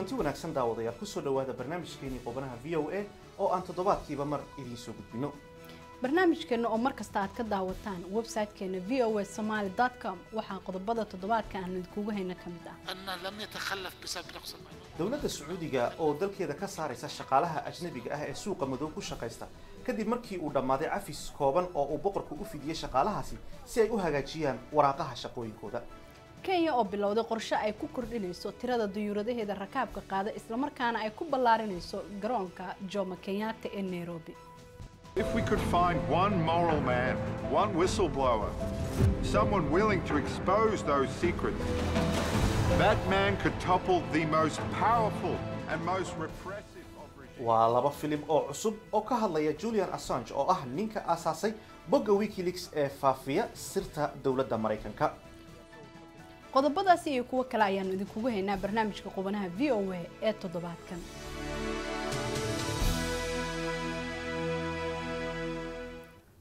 Kulanti wanaagsan, daawadayaal. Kusoo dhawaada barnaamijkeenii Qubanaha VOA oo aan toddobaadkiiba mar idiin soo gudbino. Barnaamijkeena oo mar kasta aad ka daawataan website-keena voasomali.com, waxaa qodobada toddobaadka aan idinkugu hayna ka mid ah: أنه لم يتخلف بسبب نقص المعلومات. Dowladda Sacuudiga oo dalkeeda ka saaraysa shaqaalaha ajnabiga ah ee suuqa madow ku shaqaysta, kadib markii uu dhammaaday cafis kooban oo uu boqorku u fidiyey shaqaalahaasi si ay u hagaajiyaan waraaqaha shaqooyinkooda. Kenya oo bilowday qorshe ay ku kordhinayso tirada dayuuradaheeda rakaabka qaada, islamarkaana ay ku ballaarinayso garoonka Jomo Kenyatta ee Nairobi. If we could find one moral man, one whistleblower, someone willing to expose those secrets, that man could topple the most powerful and most repressive of regimes. Waa laba filim oo cusub oo ka hadlaya Julian Assange, oo ah ninka aasaasay bogga WikiLeaks ee faafiya sirta dowladda Maraykanka. Qodobadaasi iyo kuwo kale ayaanu idinkugu haynaa barnaamijka Qubanaha VOA ee toddobaadkan.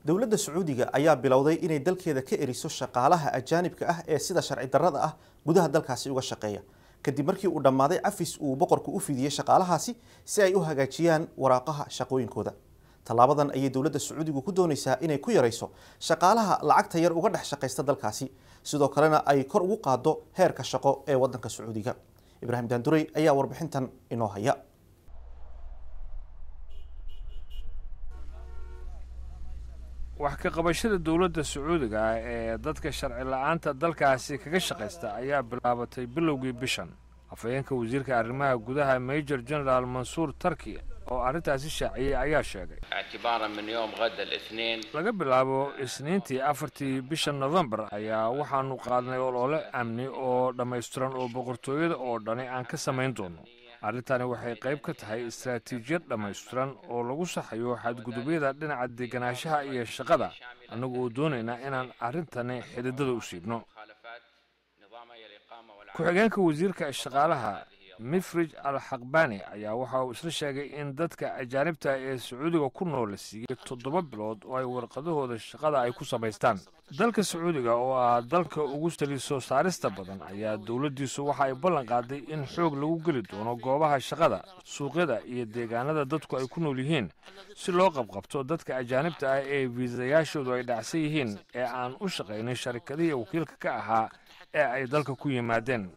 Dowladda Sacuudiga ayaa bilowday inay dalkeeda ka eriso shaqaalaha ajaanibka ah ee sida sharci darrada ah gudaha dalkaasi uga shaqeeya, kadib markii uu dhammaaday cafis uu boqorku u fidiyey shaqaalahaasi si ay u hagaajiyaan waraaqaha shaqooyinkooda. Tallaabadan ayay dowladda Sacuudigu ku doonaysaa inay ku yarayso shaqaalaha lacagta yar uga dhex shaqaysta dalkaasi, sidoo kalena ay kor ugu qaaddo heerka shaqo ee waddanka Sacuudiga. Ibraahim Daandurey ayaa warbixintan inoo haya. Wax ka qabashada dowladda Sacuudiga ah ee dadka sharci la'aanta dalkaasi kaga shaqaysta ayaa bilaabatay bilowgii bishan. Afhayeenka wasiirka arrimaha gudaha, Major General Mansuur Tarki, oo arrintaasi shaaciyey ayaa sheegay: اعتبارا من يوم غد الاثنين، laga bilaabo Isniintii 4-tii bisha Nofembar ayaa waxaanu qaadnay olole amni oo dhammaystiran oo boqortooyada oo dhani aan ka samayn doono. Arrintani waxay qayb ka tahay istaraatiijiyad dhammaystiran oo lagu saxayo xadgudubyada dhinaca deganaanshaha iyo shaqada, annagu oo doonaynaa inaan arrintani xididada u siibno. مخالفات نظامي الإقامة والعمل. Ku-xigeenka wasiirka shaqaalaha, Mifrij Al Xaqbani, ayaa waxa uu isla sheegay in dadka ajaanibta ee Sacuudiga ku nool la siiyey 7 bilood oo ay warqadahooda shaqada ay ku samaystaan. Dalka Sacuudiga oo ah dalka ugu saliid soo saarista badan ayaa dowladdiisu waxa ay ballan qaaday in xoog lagu geli doono goobaha shaqada, suuqyada iyo deegaanada dadku ay ku nool yihiin, si loo qabqabto dadka ajaanibta ah ee fiisayaashoodu ay dhacsan yihiin ee aan u shaqaynin sharikadihii wakiilka ka ahaa ee ay dalka ku yimaadeen.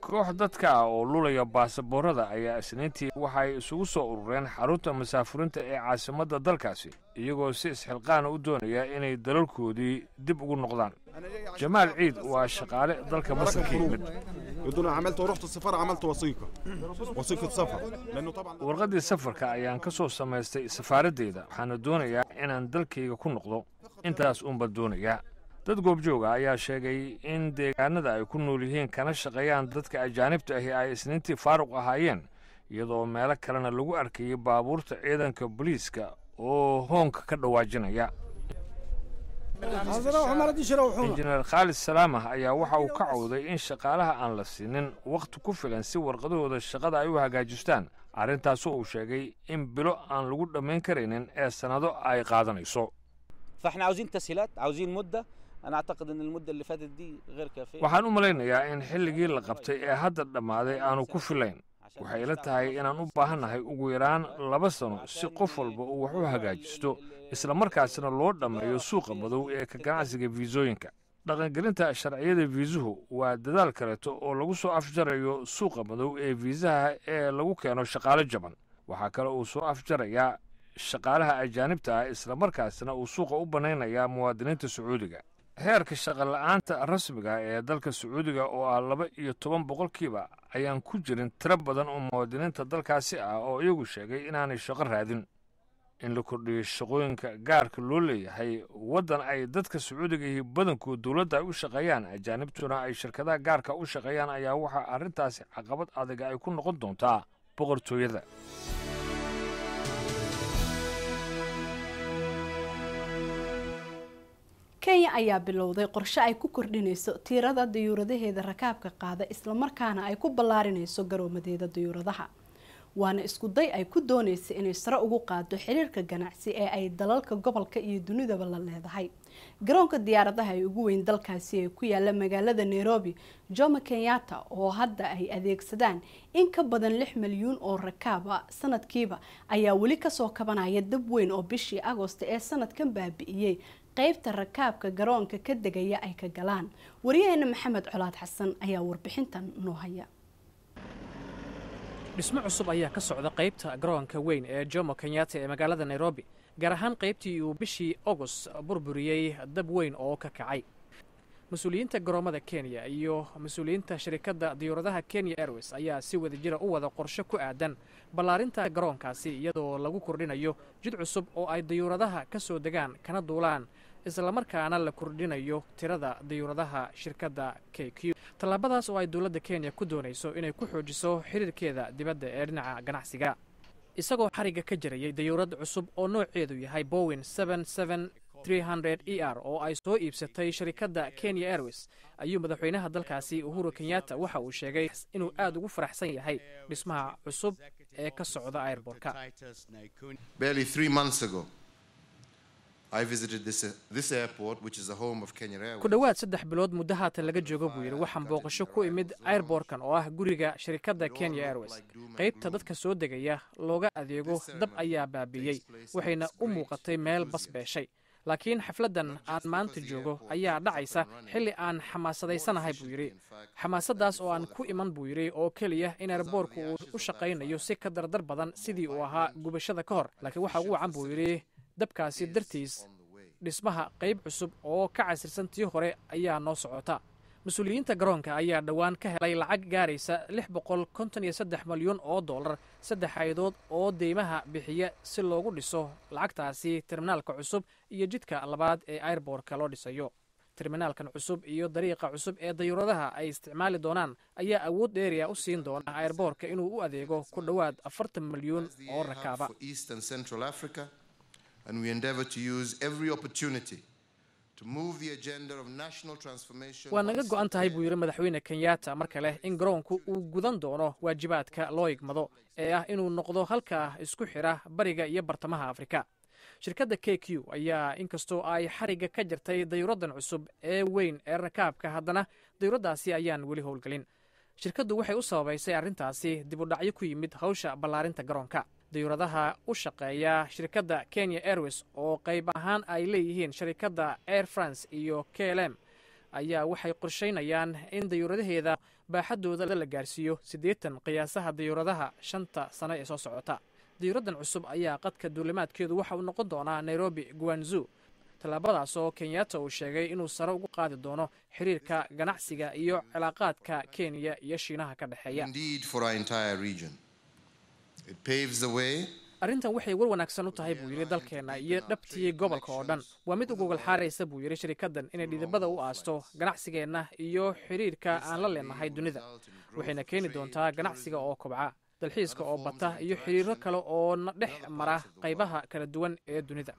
Koox dadka ah oo lulaya baasaboorada ayaa Isniintii waxay isugu soo urureen xarunta masaafurinta ee caasimadda dalkaasi, iyagoo si isxilqaana u doonaya inay dalalkoodii dib ugu noqdaan. Jamaal Ciid waa shaqaale dalka Masar ka yimid. يقولوا عملت ورحت السفاره عملت وثيقه وثيقه سفر لانه طبعا Warqaddii safarka ayaan ka soo samaystay safaaradeyda, waxaana doonayaa inaan dalkayga ku noqdo, intaas uunbaan doonayaa. Dad goobjooga ayaa sheegay in deegaanada ay ku nool yihiin kana shaqeeyaan dadka ajaanibta ahi ay Isniintii faaruq ahaayeen, iyadoo meelo kalena lagu arkayay baabuurta ciidanka booliiska oo hoonka ka dhawaajinaya. Injineer Khaalid Salaamah ayaa waxa uu ka cawday in shaqaalaha aan la siinin wakhti ku filan si warqadahooda shaqada ay u hagaajistaan, arrintaasoo uu sheegay in bilo aan lagu dhammayn karaynin ee sannado ay qaadanayso. فاحنا عاوزين تسهيلات، عاوزين مده. انا اعتقد ان المده اللي فاتت دي غير كافيه. Waxaan u malaynayaa in xilligii la qabtay ee hadda dhammaaday aanu ku filayn. Waxay ila tahay inaan u baahannahay ugu yaraan 2 sano si qof walba uu wax u hagaajisto, isla markaasna loo dhammeeyo suuqa madow ee ka ganacsiga fiisooyinka. Dhaqangelinta sharciyada fiisuhu waa dadaal kaleeto oo lagu soo afjarayo suuqa madow ee fiisaha ee lagu keeno shaqaale jaban. Waxaa kale uu soo afjarayaa shaqaalaha ajaanibta ah, isla markaasna uu suuqa u bannaynayaa muwaadiniinta Sacuudiga. Heerka shaqa la'aanta rasmiga ee dalka Sacuudiga oo ah 12% ayaan ku jirin tiro badan oo muwaadiniinta dalkaasi ah oo iyagu sheegay inaanay shaqo raadin. In la kordhiyo shaqooyinka gaarka loo leeyahay, waddan ay dadka Sacuudiga iyo badankood dowladda ay u shaqeeyaan, ajaanibtuna ay shirkadaha gaarka u shaqeeyaan, ayaa waxaa arrintaasi caqabad adaga ay ku noqon doontaa boqortooyada. Kenya ayaa bilowday qorshe ay ku kordhinayso tirada dayuuradaheeda rakaabka qaada, islamarkaana ay ku ballaarinayso garoomadeeda dayuuradaha. Waana iskuday ay ku doonaysa inay sare ugu qaado xiriirka ganacsi ee ay dalalka gobolka iyo dunidaba la leedahay. Garoonka diyaaradaha ee ugu weyn dalkaasi ee ku yaala magaalada Nairobi, Jomo Kenyatta, oo hadda ay adeegsadaan in ka badan 6 milyuun oo rakaaba sanadkiiba, ayaa weli kasoo kabanaya dab weyn oo bishii Agoosto ee sanadkan baabi'iyey qaybta rakaabka garoonka ka degaya ay ka galaan. Wariyaheena Maxamed Colaad Xasan ayaa warbixintan noo haya. Dhismo cusub ayaa ka socda qaybta garoonka weyn ee Jomo Kenyatta ee magaalada Nairobi, gaar ahaan qaybtii uu bishii Agost burburiyey dab weyn oo ka kacay. Mas-uuliyiinta garoomada Kenya iyo mas-uuliyiinta shirikadda diyuuradaha Kenya Airways ayaa si wadajira u wada qorshe ku aadan ballaarinta garoonkaasi, iyadoo lagu kordhinayo jid cusub oo ay diyuuradaha ka soo degaan kana duulaan, islamarkaana la kordhinayo tirada diyuuradaha shirkadda KQ. Tallaabadaas oo ay dowladda Kenya ku doonayso inay ku xoojiso xiriirkeeda dibadda ee dhinaca ganacsiga. Isagoo xarigga ka jarayay dayuurad cusub oo nooceedu yahay Boeing 777-300 ER oo ay soo iibsatay sharikadda Kenya Airways, ayuu madaxweynaha dalkaasi Uhuru Kenyatta waxa uu sheegay inuu aad ugu faraxsan yahay dhismaha cusub ee ka socda airbortka. Barely 3 months ago, I visited this airport, which is the home of Kenya Airways. Ku dhowaad 3 bilood muddo haatan laga joogo, buu yidhi, waxaan booqasho ku imid airbortkan oo ah guriga shirikadda Kenya Airways. Qaybta dadka soo degaya looga adeego dab ayaa baabiiyey, waxayna u muuqatay meel bas beeshay. Laakiin xafladdan aan maanta joogo ayaa dhacaysa xilli aan xamaasadaysanahay, buu yidhi. Xamaasaddaas oo aan ku iman, buu yidhi, oo keliya in airbortku uu u shaqaynayo si ka dardar badan sidii uu ahaa gubashada ka hor, laakiin waxa ugu wacan, buu yidhi, dabkaasi dartiis dhismaha qayb cusub oo ka casirsan tii hore ayaa noo socota. Mas-uuliyiinta garoonka ayaa dhowaan ka helay lacag gaaraysa 653 malyan oo dollar saddex haydood oo deymaha bixiya, si loogu dhiso lacagtaasi terminaalka cusub iyo jidka labaad ee airbortka loo dhisayo. Terminaalkan cusub iyo dariiqa cusub ee dayuuradaha ay isticmaali doonaan ayaa awood dheeriya u siin doona airbortka inuu u adeego ku dhowaad 40 milyuun oo rakaaba. For East and Central Africa, and we endeavor to use every opportunity to move the agenda of national transformation. Waa naga go'an tahay, buu yidhi madaxweyne Kenyatta mar kale, in garoonku uu gudan doono waajibaadka loo igmado ee ah inuu noqdo halka isku xira bariga iyo bartamaha Afrika. Shirkadda KQ ayaa inkastoo ay xarigga ka jartay dayuuraddan cusub ee weyn ee rakaabka, haddana dayuuraddaasi ayaan weli howlgelin. Shirkaddu waxay u sababaysay arrintaasi dib u dhacyo ku yimid hawsha ballaarinta garoonka. Dayuuradaha u shaqeeya shirkadda Kenya Airways oo qayb ahaan ay leeyihiin sharikadda Air France iyo KLM ayaa waxay qorshaynayaan in dayuuradaheeda baaxaddooda la gaarsiiyo 80 qiyaasaha dayuuradaha 5-ta sano ee soo socota. Dayuuraddan cusub ayaa qadka duulimaadkeedu waxa uu noqon doonaa Nairobi Guangzhou, tallaabadaas oo Kenyatta uu sheegay inuu sare ugu qaadi doono xiriirka ganacsiga iyo cilaaqaadka Kenya iyo Shiinaha ka dhexeeya. Indeed, for our entire region. It paves the way Arrintan waxay war wanaagsan u tahay, buu yidhi, dalkeenna iyo dhabtii gobolka oo dhan. Waa mid u gogol xaaraysa, buu yidhi, shirikaddan inay dhidibada u aasto ganacsigeenna iyo xiriirka aan la leenahay dunida, waxayna keeni doontaa ganacsiga oo kobca, dalxiiska oo bata iyo xiriiro kale oo na dhex mara qaybaha kala duwan ee dunida.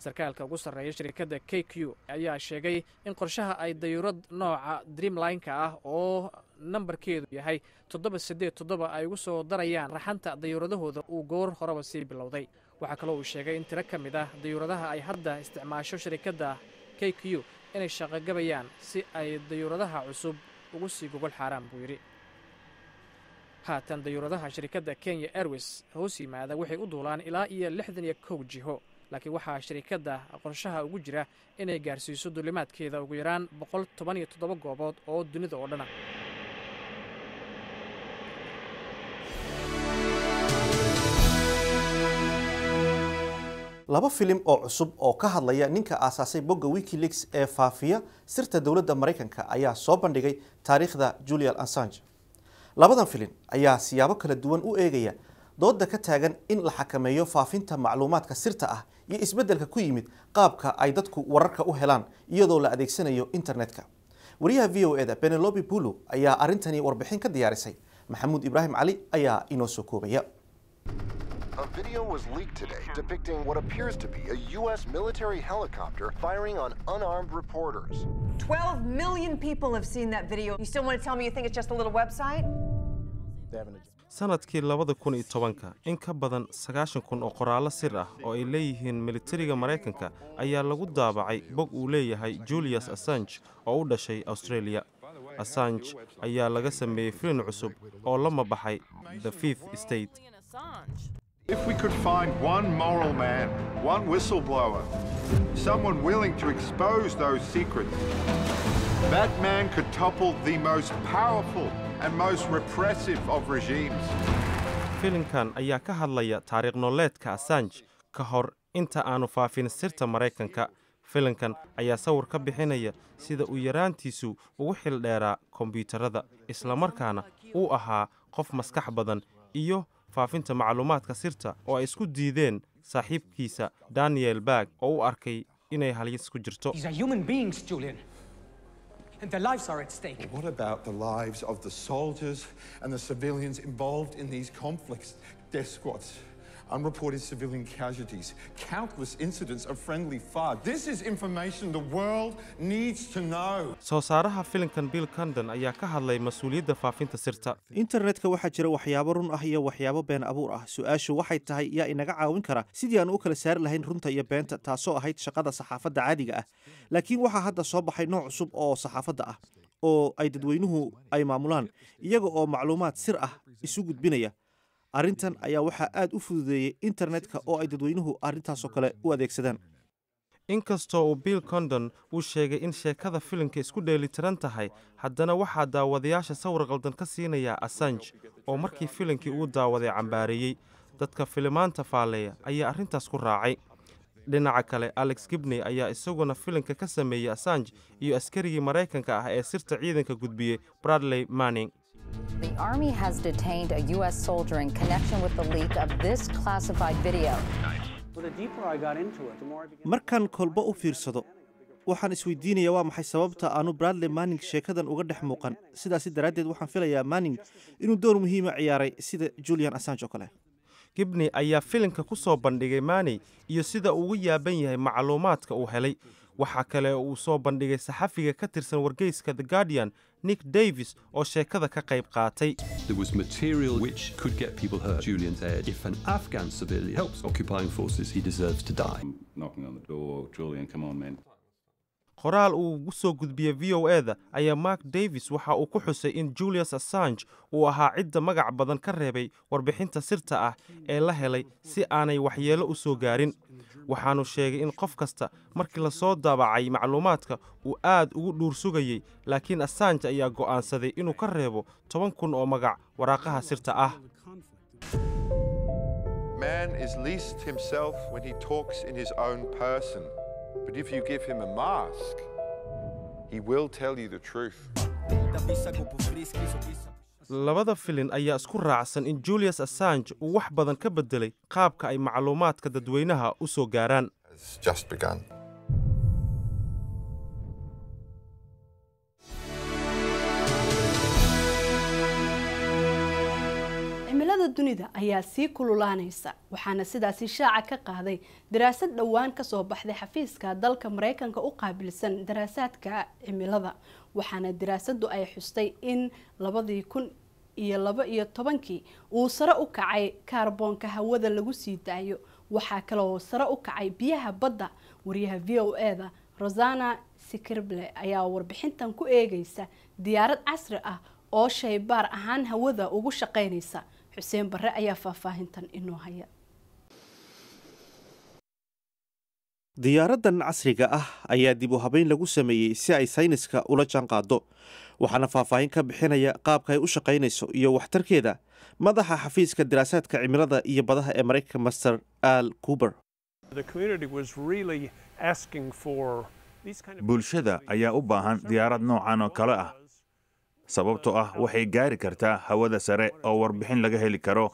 Sarkaalka ugu sarreeya shirikadda KQ ayaa sheegay in qorshaha ay dayuurad nooca Dreamlinerka ah oo nambarkeedu yahay 787 ay ugu soo darayaan raxanta dayuuradahooda uu goor horeba sii bilowday. Waxaa kaloo uu sheegay in tiro ka mid ah dayuuradaha ay hadda isticmaasho shirikadda KQ inay shaqogabayaan si ay dayuuradaha cusub ugu sii gogol xaaraan, buu yidhi. Haatan dayuuradaha shirikadda Kenya Airways hoos yimaada waxay u duulaan ilaa iyo 61 jiho, laakiin waxaa shirikadda qorshaha ugu jira inay gaarsiiso duulimaadkeeda ugu yaraan 117 goobood oo dunida oo dhan ah. Laba filim oo cusub oo ka hadlaya ninka aasaasay bogga WikiLeaks ee faafiya sirta dowladda Maraykanka ayaa soo bandhigay taariikhda Julian Assange. Labadan filim ayaa siyaabo kala duwan u eegaya dooda ka taagan in la xakameeyo faafinta macluumaadka sirta ah iyo isbeddelka ku yimid qaabka ay dadku wararka u helaan iyadoo la adeegsanayo internetka. Wariyaha VOA-da Penelope Poulou ayaa arrintani warbixin ka diyaarisay. Maxamuud Ibraahim Cali ayaa inoo soo koobaya. A video was leaked today depicting what appears to be a U.S. military helicopter firing on unarmed reporters. 12 million people have seen that video. You still want to tell me you think it's just a little website? Sanadkii 2010-ka, in ka badan 90,000 oo qoraallo sir ah oo ay leeyihiin militariga Maraykanka ayaa lagu daabacay bog uu leeyahay Julius Assange oo u dhashay Australia. Assange ayaa laga sameeyey filin cusub oo la mabaxay The Fifth Estate. If we could find one moral man, one whistleblower, someone willing to expose those secrets, that man could topple the most powerful and most repressive of regimes. Filimkan ayaa ka hadlaya taariikh nololeedka Assange ka hor inta aanu faafin sirta Maraykanka. Filimkan ayaa sawir ka bixinaya sida uu yaraantiisu ugu xildheeraa kombiyuutarada, islamarkaana uu ahaa qof maskax badan, iyo faafinta macluumaadka sirta oo ay isku diideen saaxiibkiisa Daniel Berg oo u arkay inay halis ku jirto. These are human beings, Julian. And their lives are at stake. What about the lives of the soldiers and the civilians involved in these conflicts? Death squads, unreported civilian casualties, countless incidents of friendly fire. This is information the world needs to know. Soo saaraha filimkan Bill Condon ayaa ka hadlay mas-uuliyadda faafinta sirta. Internetka waxaa jira waxyaabo run ah iyo waxyaabo been abuur ah. Su-aashu waxay tahay, yaa inaga caawin kara sidii aan u kala saari lahayn runta iyo beenta, taasoo ahayd shaqada saxaafadda caadiga ah? Laakiin waxaa hadda soo baxay nooc cusub oo saxaafadda ah oo ay dadweynuhu ay maamulaan, iyaga oo macluumaad sir ah isu gudbinaya. Arrintan ayaa waxaa aad u fududeeyey internetka oo ay dadweynuhu arrintaasoo kale u adeegsadaan. Inkastoo uu Bill Condon uu sheegay in sheekada filimka isku dheelitiran tahay, haddana waxaa daawadayaasha sawir qaldan ka siinaya Assange oo markii filimkii uu daawaday cambaareeyey. Dadka filimaanta faaleeya ayaa arrintaas ku raacay. Dhinaca kale, Alex Gibney ayaa isaguna filimka ka sameeyey Assange iyo askarigii Maraykanka ah ee sirta ciidanka gudbiyey, Bradley Manning. The Army has detained a U.S. soldier in connection with the leak of this classified video. Markaan kolba u fiirsado, waxaan isweydiinayaa, waa maxay sababta aanu Bradley Manning sheekadan uga dhex muuqan? Sidaasi daraaddeed, waxaan filayaa Manning inuu door muhiima ciyaaray, sida Julian Assange oo kale. Gibney ayaa filimka ku soo bandhigay Manning iyo sida uu ugu yaaban yahay macluumaadka uu helay. Waxaa kale oo uu soo bandhigay saxafiga ka tirsan wargeyska The Guardian, Nick Davis, oo sheekada ka qayb qaatay. There was material which could get people hurt. Julian said, if an Afghan civilian helps occupying forces, he deserves to die. Knocking on the door, "Julian, come on, man." Qoraal uu ugu soo gudbiyey VOA-da ayaa Mark Davis waxa uu ku xusay in Julius Assange uu ahaa cidda magac badan ka reebay warbixinta sirta ah ee la helay si aanay waxyeelo u soo gaarin. Waxaanu sheegay in qof kasta markii lasoo daabacay macluumaadka uu aad ugu dhuur sugayey, laakiin Assange ayaa go'aansaday inuu ka reebo 10,000 oo magac waraaqaha sirta ah. Man is least himself when he talks in his own person. But if you give him a mask, he will tell you the truth. Labada filin ayaa isku raacsan in Julius Assange uu wax badan ka beddelay qaabka ay macluumaadka dadweynaha u soo gaaraan. It's just begun. Cimilada dunida ayaa sii kululaanaysa, waxaana sidaasi shaaca ka qaaday daraasad dhowaan kasoo baxday xafiiska dalka Mareykanka u qaabilsan daraasaadka cimilada. Waxaana daraasadu ay xustay in 2012-kii uu sare u kacay kaarboonka hawada lagu sii daayo. Waxaa kaloo sare u kacay biyaha badda. Wariyaha VOA-da Rosana Sikirble ayaa warbixintan ku eegaysa diyaarad casri ah oo shaybaar ahaan hawada ugu shaqaynaysa. Xuseen Barre ayaa faahfaahintan inoo haya. Diyaaraddan casriga ah ayaa dib u habeyn lagu sameeyey si ay sayniska ula jaanqaado. Waxaana faahfaahin ka bixinaya qaabka ay u shaqaynayso iyo waxtarkeeda madaxa xafiiska daraasaadka cimilada iyo badaha ee Maraykanka, Mister Al Cooper. Bulshada ayaa u baahan diyaarad noocan oo kale ah, sababtoo ah waxay gaari kartaa hawada sare oo warbixin laga heli karo.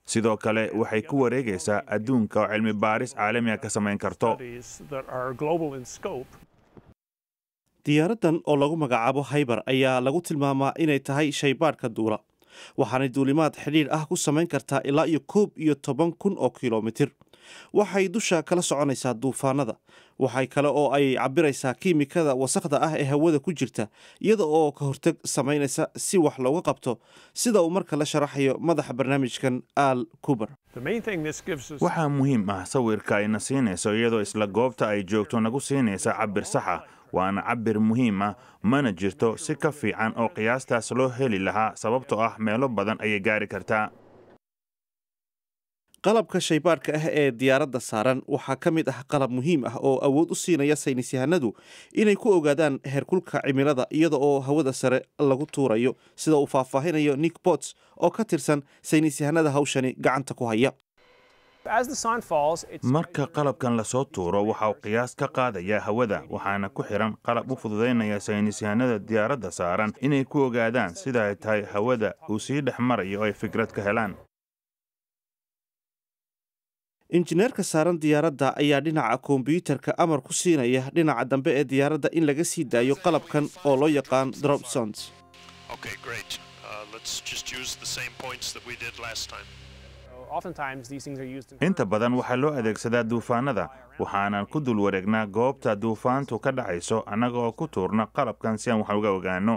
Sidoo kale waxay ku wareegaysaa adduunka oo cilmi baaris caalamiga ka samayn karto. Diyaaraddan oo lagu magacaabo Haybar ayaa lagu tilmaamaa inay tahay shaybaadhka duula, waxaanay duulimaad xidhiidh ah ku samayn kartaa ilaa iyo 11,000 oo kilomitir. Waxay dusha kala soconaysaa duufaanada. Waxay kale oo ay cabiraysaa kiimikada wasakhda ah ee hawada ku jirta, iyada oo ka hortag samaynaysa si wax looga qabto, sida uu marka la sharaxayo madaxa barnaamijkan Al Kuber. Waxaa muhiim ah sawirka ayna siinayso, iyadoo isla goobta ay joogto nagu siinaysa cabir saxa. Waana cabir muhiim ah, mana jirto si ka fiican oo qiyaastaas loo heli lahaa, sababtoo ah meelo badan ayay gaari kartaa. Qalabka shaybaadhka ah ee diyaaradda saaran waxaa ka mid ah qalab muhiim ah oo awood u siinaya saynisyahanadu inay ku ogaadaan heerkulka cimilada iyada oo hawada sare lagu tuurayo, sida uu faahfaahinayo Nick Bots oo ka tirsan saynisyahanada hawshani gacanta ku haya. Marka qalabkan lasoo tuuro, waxa uu qiyaas ka qaadaya hawada, waxaana ku xiran qalab u fududaynaya saynisyahanada diyaaradda saaran inay ku ogaadaan sida ay tahay hawada uu sii dhex marayo oo ay fikrad ka helaan. Injineerka saaran diyaaradda ayaa dhinaca kombiyuutarka amar ku siinaya dhinaca dambe ee diyaaradda in laga sii daayo qalabkan oo loo yaqaan dropsondes. Okay, great. Let's just use the same points that we did last time. Inta badan waxaa loo adeegsadaa duufaanada, waxaanan ku dul wareegnaa goobta duufaantu ka dhacayso annaga oo ku tuurna qalabkan si aan wax uga ogaano.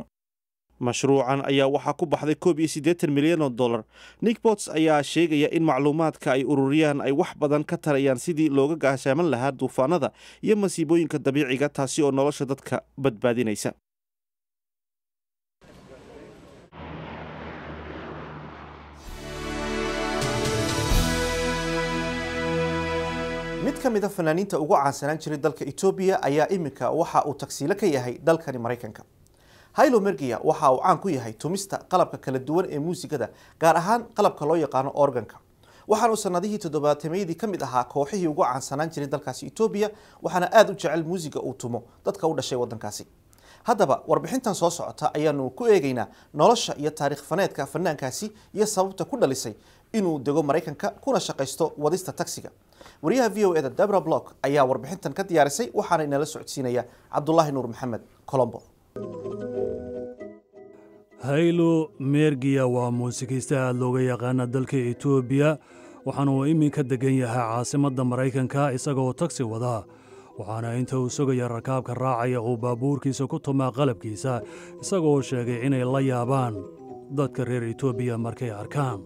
Mashruucan ayaa waxaa ku baxday 81 milyan oo dollar. Nick Bots ayaa sheegaya in macluumaadka ay ururiyaan ay wax badan ka tarayaan sidii looga gaashaaman lahaa duufaanada iyo masiibooyinka dabiiciga, taasi oo nolosha dadka badbaadinaysa. Mid ka mid a fanaaniinta ugu caansanaan jiray dalka Etoobiya ayaa iminka waxa uu tagsiilo ka yahay dalkani Maraykanka. Haylo Mergia waxa uu caan ku yahay tumista qalabka kala duwan ee muusikada, gaar ahaan qalabka loo yaqaano organka. Waxaanu sanadihii toddobaatameyadii ka mid ahaa kooxihii ugu caansanaan jiray dalkaasi Etoobiya, waxaana aada u jecel muusiga uu tumo dadka u dhashay waddankaasi. Haddaba warbixintan soo socota ayaanu ku eegaynaa nolosha iyo taariikh faneedka fanaankaasi iyo sababta ku dhalisay inuu dego Maraykanka kuna shaqaysto wadista tagsiga. Wariyaha VOA da Debra Block ayaa warbixintan ka diyaarisay, waxaana inala socodsiinaya Cabdulaahi Nuur Maxamed Colombo. Haylo Mergiya waa muusikayste aad looga yaqaana dalka Etoobiya, waxaana uu iminka degan yahay caasimadda Maraykanka isagoo tagsi wada. Waxaana inta uu sugaya rakaabka raacaya uu baabuurkiisa ku tumaa qalabkiisa, isagoo sheegay inay la yaabaan dadka reer Etoobiya markay arkaan.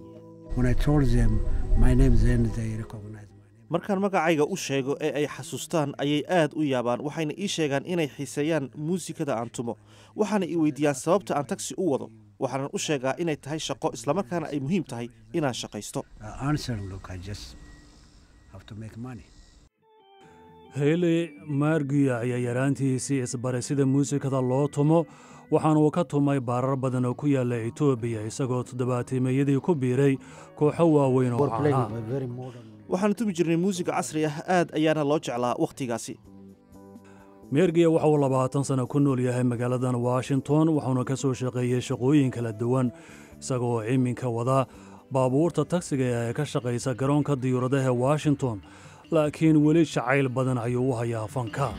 Markaan magacayga u sheego ee ay xasuustaan ayay aad u yaabaan, waxayna ii sheegaan inay xiiseeyaan muusikada aan tumo, waxaana ii weydiiyaan sababta aan tagsi u wado. Waxaanan u sheegaa inay tahay shaqo, islamarkaana ay muhiim tahay inaan shaqaysto. Hayle Margiya ayaa yaraantiisii isbaray sida muusikada loo tumo, waxaana uu ka tumay baarar badan oo ku yaalla Etoobiya, isagoo toddobaatimeeyadii ku biiray kooxo waaweyn oo caana. Waxaanu tumi jirnay muusiga casri ah, aad ayaana loo jeclaa wakhtigaasi. Mergiya waxa uu 20 sano ku nool yahay magaaladan Washington, wuxuuna ka soo shaqeeyey shaqooyin kala duwan, isagoo iminka wada baabuurta tagsiga ee ka shaqaysa garoonka diyuuradaha Washington, laakiin weli jacayl badan ayuu u hayaa fanka.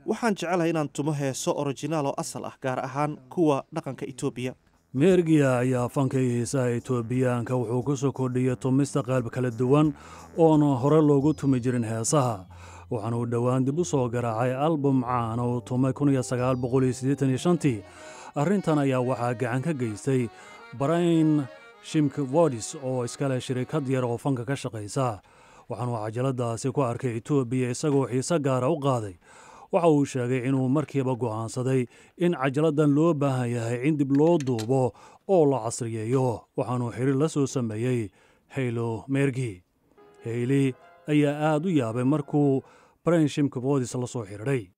Waxaan jecelahay inaan tumo heeso orijinaal oo asal ah, gaar ahaan kuwa dhaqanka Etoobiya. Mergiya ayaa fanka iyo heesaha Etoobiyaanka wuxuu ku soo kordhiyey tumista qayb kala duwan oona hore loogu tumi jirin heesaha, waxaana uu dhowaan dib u soo garaacay album caan oo tumay 1985-tii. Arrintan ayaa waxaa gacan ka geystay Brian Shimkvodis oo iska leh shirikad yar oo fanka ka shaqaysa, waxaanuu cajaladaasi ku arkay Etoobiya isagoo xiise gaara u qaaday. Waxa uu sheegay inuu markiiba go'aansaday in cajaladdan loo baahan yahay in dib loo duubo oo la casriyeeyo, waxaanuu xiriir la soo sameeyey Haylo Mergi. Hayli ayaa aad u yaabay markuu Brian Shimkvodis la soo xidhiidhay.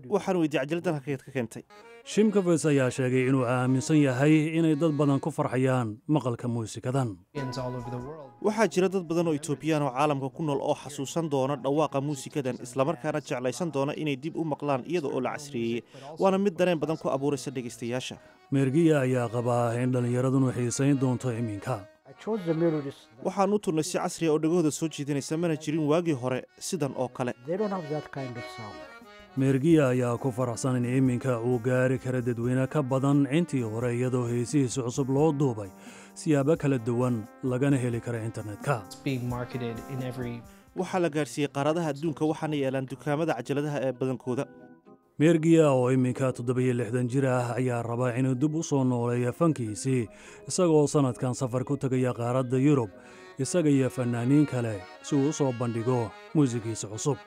Waxaan weydiiyey cajaladdan halkeed ka keentay. Shimkovits ayaa sheegay inuu aaminsan yahay inay dad badan ku farxayaan maqalka muusikadan. Waxaa jira dad badan oo Etoobiyaan oo caalamka ku nool oo xasuusan doona dhawaaqa muusikadan, islamarkaana jeclaysan doona inay dib u maqlaan iyada oo la casriyeeyey. Waana mid dareen badan ku abuuraysa dhegaystayaasha. Mergiya ayaa qabaa in dhallinyaradunu xiisayn doonto iminka. Waxaan u turnay si casriya oo dhegahooda soo jiidanaysa, mana jirin waagii hore sidan oo kale. Mergiya ayaa ku faraxsan in iminka uu gaari kara dadweyne ka badan intii hore, iyadoo heesihiisa cusub loo duubay siyaabo kala duwan, lagana heli kara internetka. Waxaa la gaadhsiiyey qaaradaha adduunka, waxaana yeelaan dukaamada cajaladaha ee badankooda. Meergiya oo iminka 67 jir ah ayaa raba inuu dib u soo nooleeyo fankiisii, isagoo sannadkan safar ku tegaya qaaradda Yurub, isaga iyo fannaaniin kale, si uu u soo bandhigo muusigiisa cusub.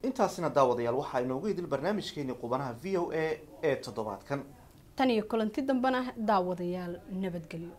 Intaasina, daawadayaal, waxaa inoogu idil barnaamijkeenii Qubanaha VOA ee toddobaadkan. Tan iyo kulanti dambena, daawadayaal, nabadgelyo.